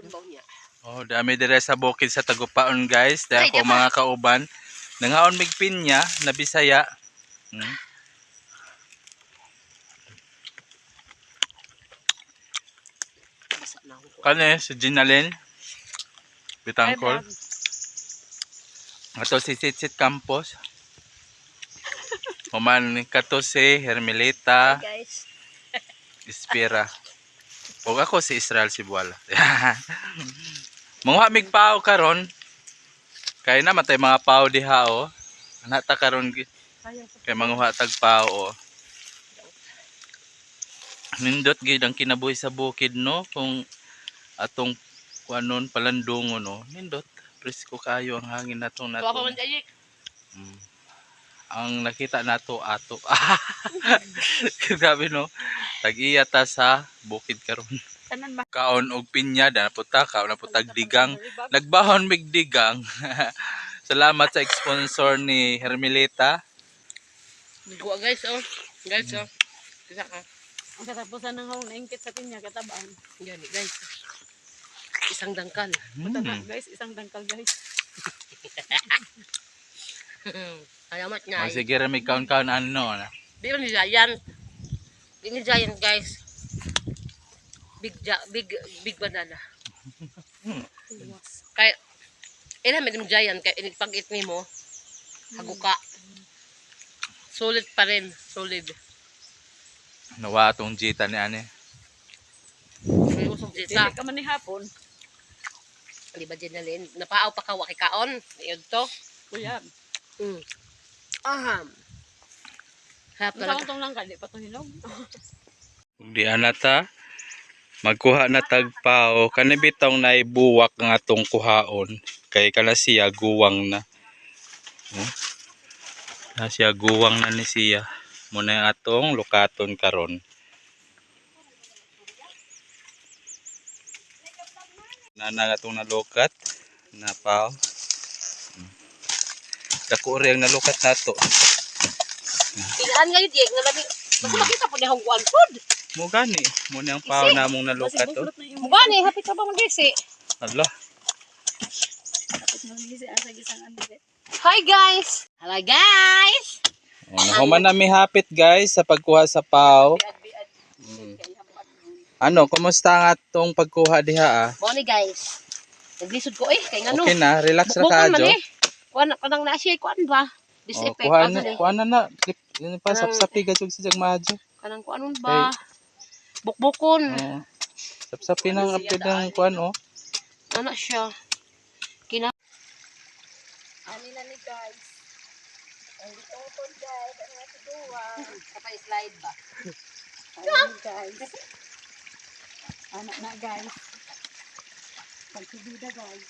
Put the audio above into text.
Unbaw niya. Oh, dami dire sa bukid sa Tagupaon, guys. Dahil Ay, ko di ba? mga kauban. Nangaon mig pinya na Bisaya. Basa na ako. Kani si Ginalyn Bitangkol. Ay, vlog. Ato si Sitsit Campos. Human kato si Hermelita Hi, guys. Ispira. O ako si Israel Sibuala. Manguha mig pao karon. Kay na matay mga pao diha oh. Ana ta karon kay manguha tag pao oh. Nindot gid ang kinabuhi sa bukid, no, kung atong kuanon palandungon, no. Nindot, presko kayo ang hangin natong Tuwa pa nato. man dayik. Ang nakita nato ato. Grabe, no. Tag-iya ta sa bukid karon. Tanan ma. Kaon og pinya da po ta, kaon na po tag digang. Nagbahon mig digang. Salamat sa sponsor ni Hermelita. Kuha, guys, oh. Guys, oh. Isa ka. Ang katapusan ng hong naingkit sa pinya katabang. Gani, guys. Isang dangkal. Mataba, guys, isang dangkal, guys. Salamat na. Oh, sige ra mig kaon-kaon ano na. Di man ni giant. Di ni giant, guys. Big big big banana. Kay ila man yung giant kay inig pag-it nimo haguka. Solid pa rin, solid. Nawa atong jita ni ani. May usog Dili dita. ka man ni hapon. Di ba Jenalyn? Napaaw pa ka wa kay kaon. Iod to. Kuya, Aham. Harap ang talaga. tong lang di pa to hinog. Ug di ana ta magkuha na tag pao kani bitong naibuwak nga atong kuhaon kay kana siya guwang na. Oh. Na siya guwang na ni siya. Muna yung atong lukaton karon. Na na atong nalukat na pao. Dako rin ang nalukat nato. Ilan ngayon di nga lami. Basta makita po niya hong kuan food. Mo gani, mo na ang pao na mong nalukat Kasi oh. buklot na imo. Mugani, hapit ka ba magisi? Ala. Tapos magisi asa gisang ano. Hi, guys! Hello, guys! Oh, nahuman na mi hapit, guys, sa pagkuha sa pao. Biad-biad. Ano, kumusta ang atong pagkuha diha ah? Mo ni, guys. Naglisod ko eh kay ngano. Okay na, relax ra Bukbukon ka man jo. eh. Kuan kanang na siya kuan ba? Oh, Disinfect kuha ano na, ni? kuha na na. Lip, yun pa Kanang- sapsapi gajud si jag madyo. Kanang kuanon ba? Bukbukon. Oh. Sapsapi nang apid ng kuan oh. Ana siya. Kina Ani na ni, guys. Ang gitungtong, guys, ang nga duwa. Kapay slide ba? Ani, guys. Anak na, guys. Pagkibida, guys.